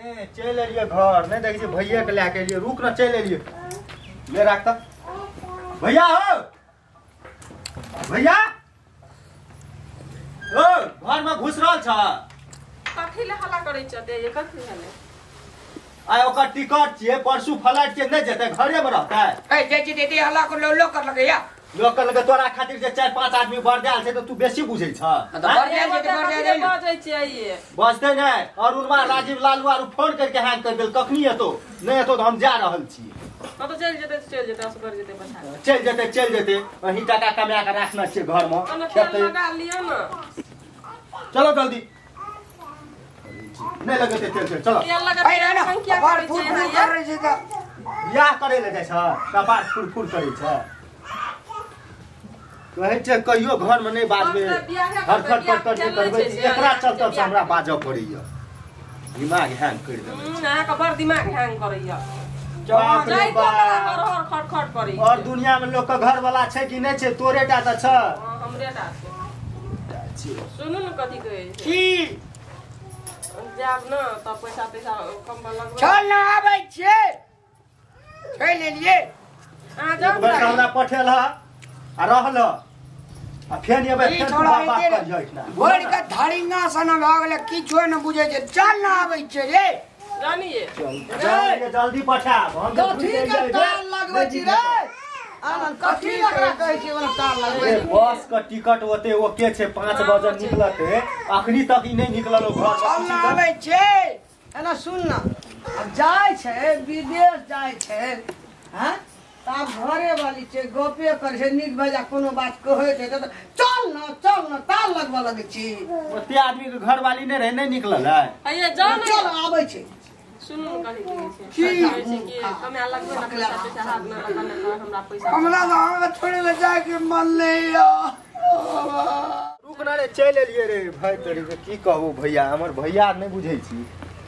ने चलि एलियै घर, नहि देखै छियै भैया के लए के एलियै। रुक न, चलि एलियै। ले राख तऽ। भैया हो, भैया ओ घर में घुस रहल छ। कथी ले हल्ला करै छ ते? कथी भेलै? आइ ओकर टिकट छियै, परसू फ्लाइट के, नहि जेतै, घरे में रहतै। ए जाइ छी दीदी, हल्ला कर लो कर लगैया। लोक कहलकै तोरा खातिर जे 4-5 आदमी बरदायल छै तऽ तू बेसी बुझै छ। तऽ बरदायल छै तऽ बरदायल बजै छियै। बजतै नहि। अरुणमा राजीव लालू आरू फोन करके हैंग कर देल, कखनी एतो नहि एतो तऽ हम जा रहल छी। तऽ चलि जेतै, चलि जेतै, असगर जेतै बसा। चलि जेतै, चलि जेतै। अहीं टाका कमा के राखना छै घर में। लगा लिअ ने। चलो जल्दी, नहि लगेतै तेल। चल चलो। बियाह करै लए जाइ छ, कपार फुर फुर करै छ। कहै छै कहियो घर में नहि बाजबै, हरखट पटखट नहि करबै, एकरा चलते से हमरा बाजऽ पड़ैया। दिमाग हैंग करि देने छै। अहाँके बड़ दिमाग हैंग करैया। बाप रे बाप, खट खट करै। और दुनिया में लोक के घर वाला छै कि नहि छै? तोरे टा तऽ छ। हमरे टा छै। सुनू ने कथी कहै छै। की जायब ने तऽ पैसा तैसा कम लगबै। चल ना, आबै छियै, चलि एलियै। अहाँ जाउ। हमरा पठेल आ रहल आ फेर एबै, फेर तू बाप बाप करियौ एहिठिना। भरि के धरिंगा सन भऽ गेलै, किछो नहि बुझै छै। चल ना, आबै छियै रे। जानिए चल, जल्दी पठाब। हम कथी के तार लगबै छी रे आनंद? कथी एकरा कहै छी ओना तार लगबै? बस के टिकट ओते ओके छै, 5 बजे निकलते, अखनी तक ई नहि निकलल घर। चल ना, आबै छियै। एना सुन ना, आब जाइ छै विदेश जाइ छै, हँ तऽ आब घरे वाली छै, गपे करै छै, नीक बेजा कोनो बात कहै छै तऽ चल न, चल न, तार लगबऽ लगै छी। ओते आदमी के घर वाली नहि रहै, नहि निकलल है। हैया जाउ ने। चल आबै छै। सुनू ने कथी कहै छै। कहै छै कि कमाए लगबै ने पैसा तैसा हाथ में रखल नहि तऽ हमरा पैसा। हमरा तऽ अहाँके छोड़ि कऽ जायके मन नहि यऽ। रुक ना रे, चलि एलियै रे। भाय तोरी के की कहू भैया, हमर भैया नहि बुझै छी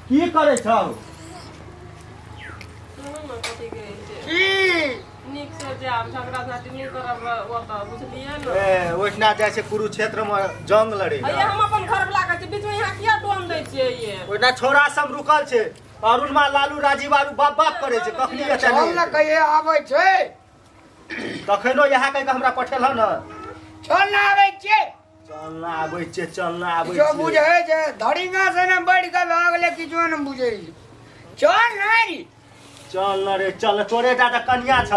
की करै छौ। सुनू ने कथी कहै छै। की? नीक से जायब, झगड़ा झाँटी नहि करब ओतऽ, बुझलियै ने? ए ओहिठिना जाइ छै कुरुक्षेत्र में जंग लड़े। हैया हम अपन घर वाला कहै छी, बीच में यहाँ किया डोम दै छियै ये? ओहिठिना छौड़ा सब रुकल छै, अरुणमा लालू राजीव आरू बाप बाप करै छै, कखनी एतै चल नहि ने कहिये आबै छै। तखनो इएह कहि कऽ हमरा पठेल न। चल ना, आबै छियै। चल ना आबै छियै, चल ना आबै किछो छियै। बुझै छै? धरिंगा से ने बढ़ि कऽ भऽ गेलै, किछो नहि बुझै छै। चल ना रे। चल न रे, चल न, तोरे टा तऽ कनिया छ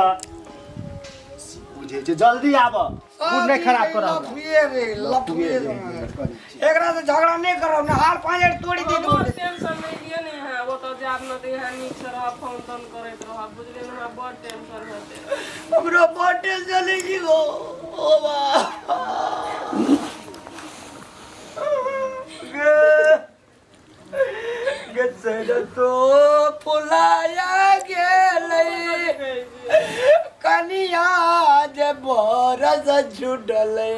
बुझै छै। जल्दी आब, मूड नहि खराब कर हमरा। लफुए रे, लफुए रे। एकरा से झगड़ा नहि करब ने, हाल पाँजर तोड़ि देत। हमर टेंशन नहि लिअ ने। यहाँ ओतऽ जायब ने तऽ यहाँ नीक से रहब, फोन तोन करैत रहब, बुझलियै ने? हमरा बड़ टेंशन हेतै। हमरो बड़ टेंशन लै छी गो। ओ बा गे गे से तो फुलाया गेलै, कनिया जे बरस छूटलै।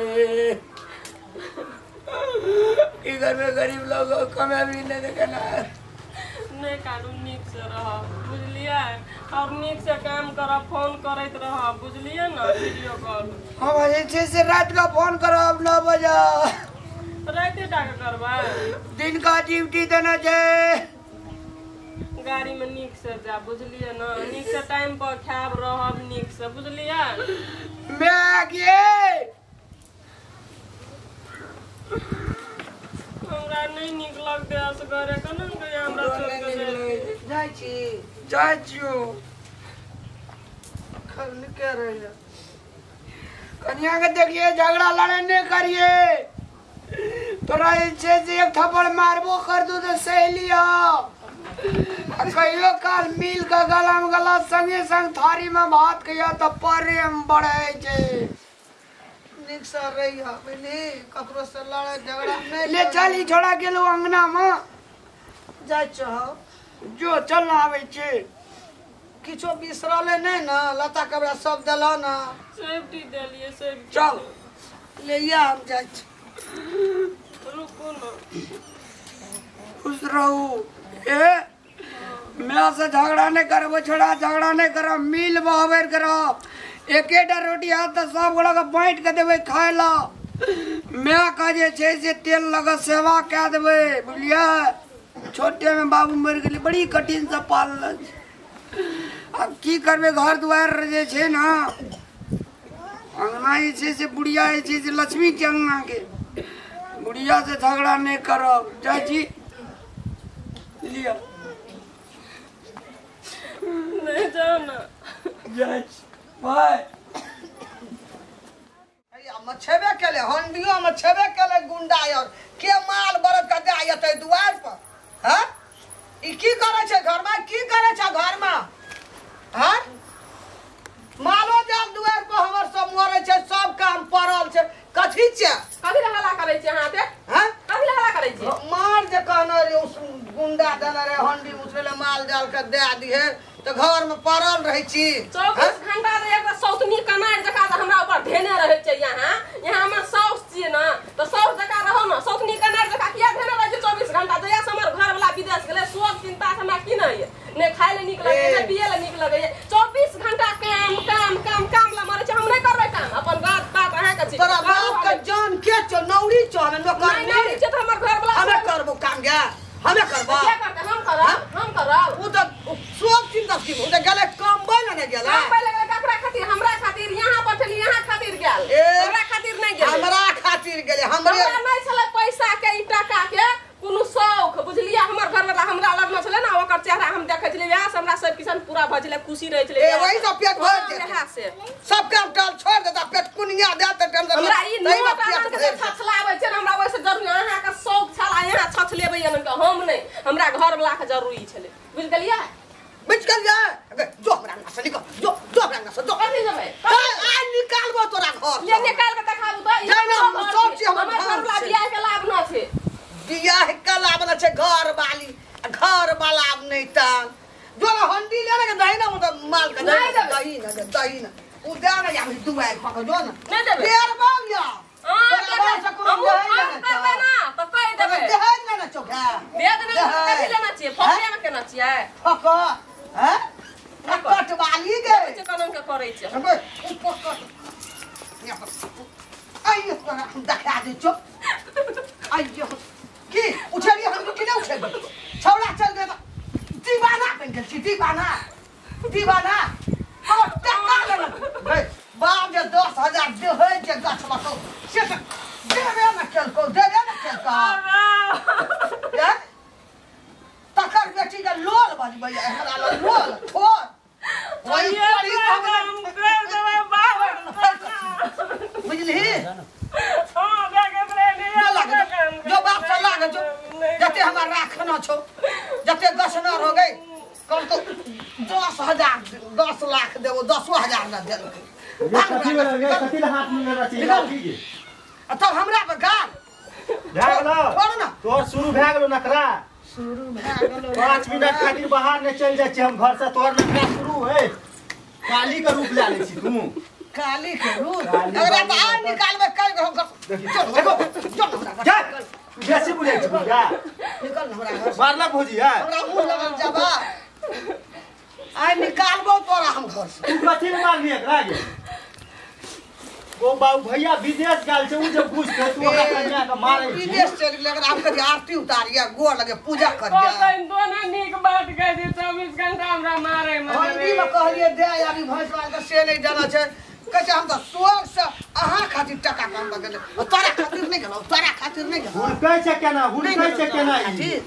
की करबै, गरीब लोग कमाबी नहि देखे ना। नहि कानू, नीक से रहब, बुझलियै? और नीक से काम करब, फोन करैत रहब, बुझलियै ने? Video call. हम जे छै से राति कऽ फोन करब 9 बजे। राइते टा के करबै? दिन का ड्यूटी देना छै। गाड़ी में नीक से जायब, बुझलियै ने? नीक से टाइम पर खायब, रहब नीक से, बुझलियै? मैं गे हमरा नहि नीक लगतै असगरे। केना ने कहिया हमरा छोड़ि कऽ जायब? जाइ छी। जाइ छियौ। निके रहै। कनिया के देखिए, झगड़ा लड़ाई नहि करिए। तोरा जे छै से एक थप्पड़ मारबो कर दू तऽ सहि लिअ। आ कहियो काल मिल कऽ गला मे गला संगे संग थारी मे भात खइया तऽ प्रेम बढ़ै छै। नीक से रहिह, बुझली? ककरो से लड़ाई झगड़ा नहि। ले चल, ई छोड़ा गेलो अंगना मे। जाइ छौ। जो, चल ना, आबै छी। किछो बिसरले नहि ने? लत्ता कपड़ा सब देलह ने? सेफ्टी देलियै, सेफ्टी। चल। ले आ, हम जाइ छी। रुकू ने। खुश रहू। ए मैं से झगड़ा नहीं करबो छोड़ा, झगड़ा नहीं करब, मिल बहबर करब। एकेटा रोटी हाथ तऽ सब गोड़ा के बाँटि के देबै खाय ला। माय के जे छै से तेल लगा सेवा कए देबै, बुझलियै? छोटे में बाबू मरि गेलै, बड़ी कठिन से पालल। आब की करबै, घर दुआरि जे छै ने, अंगना जे छै से बुढ़िया जे छै से लक्ष्मी के अंगना के, बुढ़िया से झगड़ा नहीं करब। जाइ छी, लिअ। नहीं जाओ ना, जाइ छी भाय। मछेबे केले हंडियो मछेबे केले गुंडा यार के माल बरद के दे आयते दुआर पर। हां ई की करे छै घर में, की करे छै घर में? हां मालो जाल दुआर पर हमर सब मरे छै, सब काम पड़ल छै। कथी छै, कथी ला हल्ला करे छै अहाँ ते? हां कथी ला हल्ला करे छै? मार जे कहने रे उस गुंडा देने रे हंडी उसले माल जाल के दे दिहे त घर में पड़ल रहै छी। 24 घंटा रे एक सौतनी कनार जका हमरा ऊपर धेने रहै छै। यहाँ यहाँ हमर साउस छियै ना, त साउस जका रहो ना, सौतनी कनार जका किया धेने रहै छै 24 घंटा? जहिया से हमर घर वाला विदेश गेलै, शोक चिंता से हमरा की नहीं है, ने खाय ले नीक लगै, ने पिए ले नीक लगै। 24 घंटा काम काम काम काम ला मरै छै। हम नहीं करबै काम, अपन बात बात अहाँ के छी। तोरा बाप के जान के छौ, नौरी छौ, हमे नौकर नहीं छै त हमर घर वाला। हमे करबो काम गे, हमे करबो। के करतै? हम करब, हम करब। उ त शोक चिंता की उ त गेलै कमबै ले ने गेलै। कमबै ले गेलै ककरा खातिर? हमरा खातिर। यहाँ पठेली, यहाँ खातिर गेल, हमरा खातिर नहीं गेलै। हमरा खातिर गेलै, हमरे हमरा नहीं छलै पैसा के, ई टका के कोनो शौक, बुझलियै? हमर घर वाला हमरा लगमे छलै ना, ओकर चेहरा हम देखै छलियै, वएह से हमरा सब किसान पूरा भऽ छलै, खुशी रहै छलै। ए वही सब पेट भरि जेतै। से सब काम टाल छोड़ देता, पेट कुनिया देत त हमरा ई नोट आनन के छछलाबै छै, हमरा ओइसे जरूरी। अहाँ के शौक छल आ यहाँ छछलेबै अनन के, हम नहीं, हमरा घर वाला के जरूरी छलै, बुझ गेलियै? बुझ गेलियै? जो हमरा अंगना से निकल, जो जो हमरा अंगना से जो। कथी जेबै? आइ निकालबो तोरा घर ले, निकाल के देखाबू त। ई सब चीज हमर घर वाला बियाह के लाभ न छै, बियाह के लाभ न छै। घर वाली घर वाला आब नहीं तान जो ना हंडी ले के दही ना, मतलब माल के दही ना, दही ना उ दे ना, या दुआर पकड़ जो ना नहीं देबै। देर बाल या हां हम करबै ना त कहि देबै। देहै ना ना चोखा दे देना। कथी लेना छियै? फकरे में केना छियै? फक हैं कट वाली गे कनन के करै छै। उ पकड़ आइयो तोरा हम देखा दै छौ। आइयो की उठेली हम की नहीं उठेली? छौड़ा चल गए दीवाना बन गेल छी, दीवाना दीवाना। ओ टका लेलक बाप जे 10,000 देहै जे गाछ लकौ से त देबे न केलकौ, देबे न केलकौ। तकर बेटी के लोल बजबै हमरा लग, लोल ठोर वही पड़ी हम कर देबै बाप, बुझलही? हां जो बाप से लागे जो जते हमरा राखना छौ, जते गछना रह गई कल तो 10,000 10 लाख देबो, 10,000 ना देलकै। कथी कथी हाथ में लेना चाहिए? तब हमरा पर गाल भए गेलो, छोड़ ना। तोर शुरू भए गेलो नखरा, शुरू भए गेलो। 5 मिनट खातिर बाहर नहीं चल जाइ छी हम घर से, तोर नखरा शुरू है। काली के रूप ले लै छी तू, काली के रूप। अगर त आ निकालबे कल हम घर। देखो चल हमरा जा, बेसी बुझै छी जा, निकल हमरा घर। मारलक भौजी है हमरा मुंह लगल जबा। आइ निकालबो तोरा हम घर से। तू कथी ले मारली एकरा गे? ओ बाबू भैया विदेश गेल छै, उ जे बुझते तू ओकरा कन्या के मारै छी। विदेश चलि गेलै, एकरा हम कभी आरती उतारिया, गोर लगे पूजा करिया। ओ दोनो नीक बात कह दे, 24 घंटा हमरा मारै मारै। हंडी में कहलिए दे आबी भैंस वाल के, से नहीं जाना छै। कहै छै हम त शौक से अहाँ खातिर टका कमबऽ गेलै, तोरा खातिर नहीं गेलौ, तोरा खातिर नहीं गेलौ। हुनकै छै केना, हुनकै छै केना ई?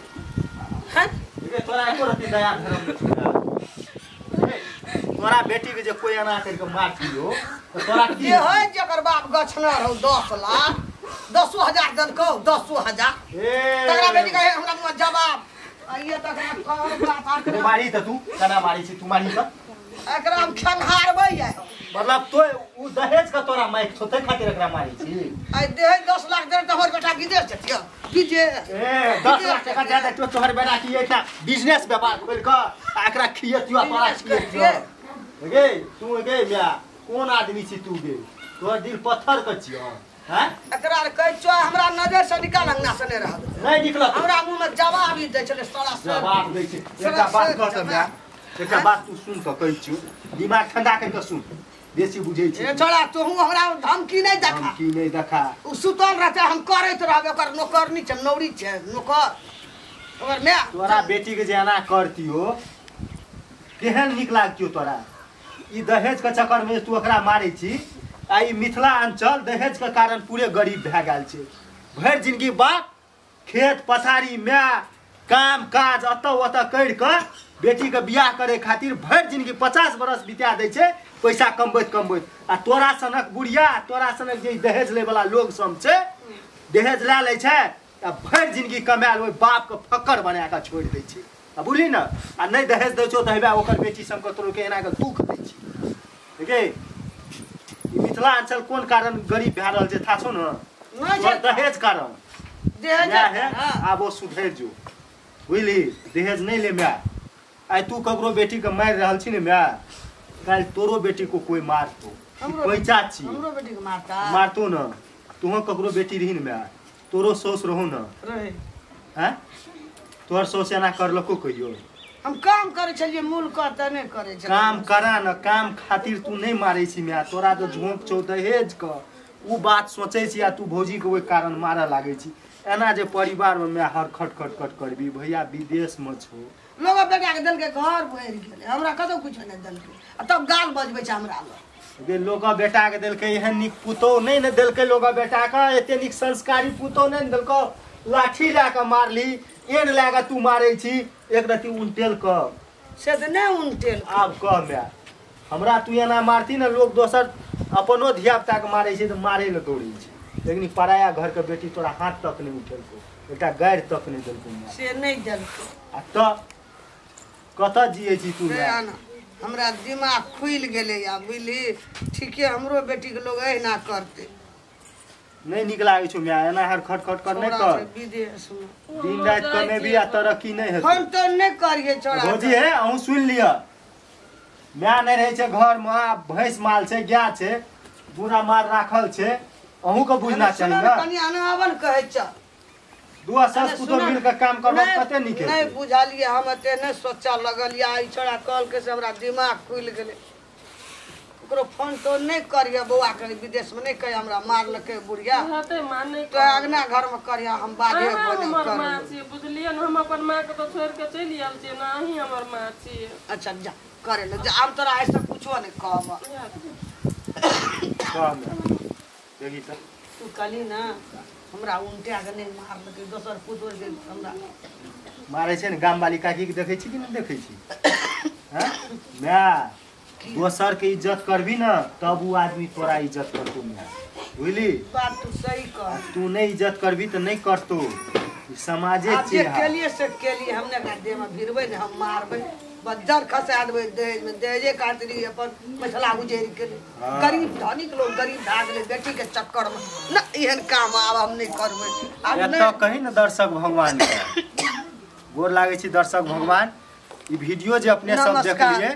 हैं रे तोरा एको रति दया धर्म नहीं छौ। तोरा बेटी के जे कोई एना कर के मार दियो त तोरा की जे है? जकर बाप गछना रहौ 10 लाख, 10,000 देलकौ, 10,000 ए तकरा बेटी कहे हमरा मुँह जवाब आइए। तकरा कौन बात तू मारी त तू केना मारी छी तू मारी त एकरा हम खेंघारबै आइ। मतलब तो उ दहेज का तोरा माइक छौ तै खातिर एकरा मारी छी? आइ दहेज 10 लाख दे त हमर बेटा विदेश जतिय, विदेश। ए 10 लाख टका दे दे तोहर बेटा की एकटा बिजनेस व्यापार खोल क आ एकरा खियतियो तोरा खियतियो। गे तू गे म्या कोन आदमी छी तू गे? तोहर दिल पत्थर के छियो हैं? एकरा कहै छौ हमरा नजर से निकाल, अंगना से नहीं रहल, नहीं निकलत। हमरा मुंह में जवाब ही दै छलै, साला जवाब दै छै। एकटा बात कह त म्या, एकटा बात तू सुन क कहै छियौ, दिमाग ठंडा कर के सुन, बेसी बुझै छी। ए छोड़ा तोहू हमरा धमकी नहीं देखा, धमकी नहीं देखा। उ सुतल रहते हम करैत रहबै, ओकर नौकरनी छै, नौरी छै, नौकर। ओकर my तोरा बेटी के जे एना करतियो केहन नीक लागतियो तोरा। ई दहेज के चक्कर में तू ओकरा मारै छी आ ई मिथिला अंचल दहेज के कारण पूरे गरीब भए गेल छै। भरि जिंदगी बाप खेत पथारी my काम काज अतऽ ओतऽ करि कऽ बेटी के बियाह करे खातिर भरि जिंदगी 50 बरस बिता दै छै पैसा कमबैत कमबैत। आ तोरा सनक बुढ़िया तोरा सनक जे दहेज लै वाला लोग सब छै दहेज लए लै छै आ भरि जिंदगी कमायल ओहि बाप के फक्कड़ बना कऽ छोड़ि दै छै। आ बुझली ने आ नहि दहेज दै छौ तऽ हेबे ओकर बेटी सबके तोरो के एना कऽ दुख दै छै। देखिए मिथिलांचल कोन कारण गरीब भए रहल छै था छौ ने दहेज कारण। दहेज आब ओ सुधरि जो बुझली दहेज नहीं ले my. आइ तू ककरो बेटी के मारि रहल छी ने my काल्हि तोरो बेटी को कोई मारतो पैचा छी हमरो बेटी के मारता मारतो न। तुहो ककरो बेटी रही ने my तोरो सौस रहू न रहे हैं तोहर सौस एना करलको कहियो? हम काम करे छलियै मूल कर त नहि करे छलियै। काम करा न काम खातिर तू नहीं मारै छी my तोरा तो झोंक छौ दहेज के उ बात सोचै छी आ तू भौजी के ओहि कारण मारऽ लागै छी। एना जे परिवार में my हर खट खट खट करबी भैया विदेश में छौ लोग बेटा के देलकै घर भरि गेलै हमरा कतौ कुछो नहि देलकै आ तब गाल बजबै छै हमरा लग। गे लोग बेटा के देलकै एहन नीक पुतोह नहि ने देलकै लोग बेटा के एते नीक संस्कारी पुतोह नहि ने देलकौ। लाठी लए कऽ मारली एन लए कऽ तू मारै छी एक रति उनटेल कऽ से तऽ नहि उनटेल। आब कह my हमरा तू एना मारती ने लोग दोसर अपनो धिया पुता के मारै छै तऽ मारै लए दौड़ै छै लेकिन पराया घर के बेटी तोरा हाथ तक नहीं उठेलको एकटा गारि तक नहीं देलको my से नहीं देलको। आ तऽ कतऽ जियै छी तू my? हमरा दिमाग खुलि गेलै आब बुझली ठीके हमरो बेटी के लोग एहिना करतै। नहीं नीक लागै छौ my एना हर खट खट कर नहीं कर विदेश में दिन राति कमेबी आ तरक्की नहीं हेतौ। हम तो नहीं करिए छोड़ा भौजी हे अहूँ सुनि लिअ my नहीं रहै छै घर में आ भैंस माल छै गाय छै बुरा माल राखल छै अहूँ के बुझना चाही ने। कनि अनावन कहै छ दुआ सास पुतोह मिल के काम करब कते नीक नहीं बुझलिए हम एते नहीं सोचा लगल या ई छोड़ा कहलकै से हमरा दिमाग खुलि गेलै। ओकरो फोन तो नहीं करिए बौआ के विदेश में नहीं कहिए हमरा मारलकै बुढ़िया हेतै माँ नहीं तो अगना घर में करिए हम बाधे बने हमर माँ छियै बुझलियै ने हम अपन माँ के तो छोड़ि के चलि आयल छियै ने अहीं हमर माँ छियै। अच्छा जा करे ले जा हम तोरा ऐसे कुछो नहीं कहब। कह देखी त तू कहली ना हमरा उनटा के नहीं मारलकै दोसर पुतोह के हमरा मारै छै ने गाम वाली काकी के देखै छी कि नहीं देखै छी हैं my दोसर के इज्जत करबी ना तब उ आदमी तोरा इज्जत करतो my बुझली बात तू सही कह। तू नहीं इज्जत करबी तो नहीं करतो समाजे आब जे केलिए से केलिए हमने का देह में भिड़बै ने हम मारबै बज्जर खसा देबै दहेज में दहेजे खातिर अपन मिथिला उजैड़ गेलै गरीब धनिक लोग गरीब भए गेलै बेटी के चक्कर में न एहन काम आब हम नहीं करबै। आब एतऽ कही ने दर्शक भगवान के गोर लागै छी दर्शक भगवान ई वीडियो जे अपने सब देखलिए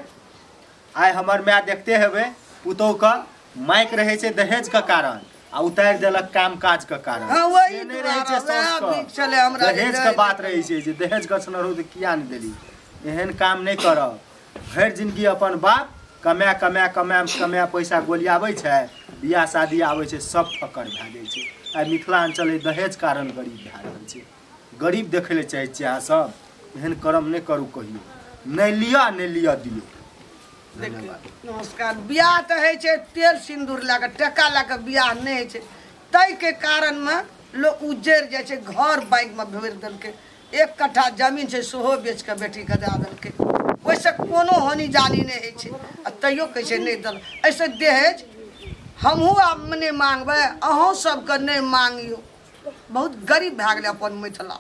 आइ हमर my देखते हेबै पुतोह के माइक रहै छै दहेज के कारण आ उतारि देलक काम काज के कारण। हाँ, वही नहीं रहै छै साउस के हमरा दहेज के बात रहै छै जे दहेज गछने रहू तऽ किया नहि देली। एहन काम नहीं करब भरि जिंदगी अपन बाप कमा कमा कमा कमा पैसा गोलियाबै छै बियाह शादी आबै छै सब फकर भए जाइ छै। आइ मिथिलांचल दहेज कारण गरीब भए रहल छै। गरीब देखै लए चाहै छियै अहाँ सब एहन कर्म नहि करू कहियो नहि लिअ नहि लिअ दियौ। नमस्कार। बियाह तऽ होइ छै तेल सिन्दूर लए कऽ टका लए कऽ बियाह नहि होइ छै ताहिके कारणमे लोक उजड़ि जाइ छै घर बैंक में भरि देलकै 1 कट्ठा जमीन छै सेहो बेच कऽ बेटीके दए देलकै ओहिसँ कोनो हानि जानी नहि होइ छै आ तैयो कहै छै नहि देल। एहिसँ दहेज हमहूँ आब नहि मांगबै अहूँ सबके नहि मांगियौ। बहुत गरीब भए गेलै अपन मिथिला।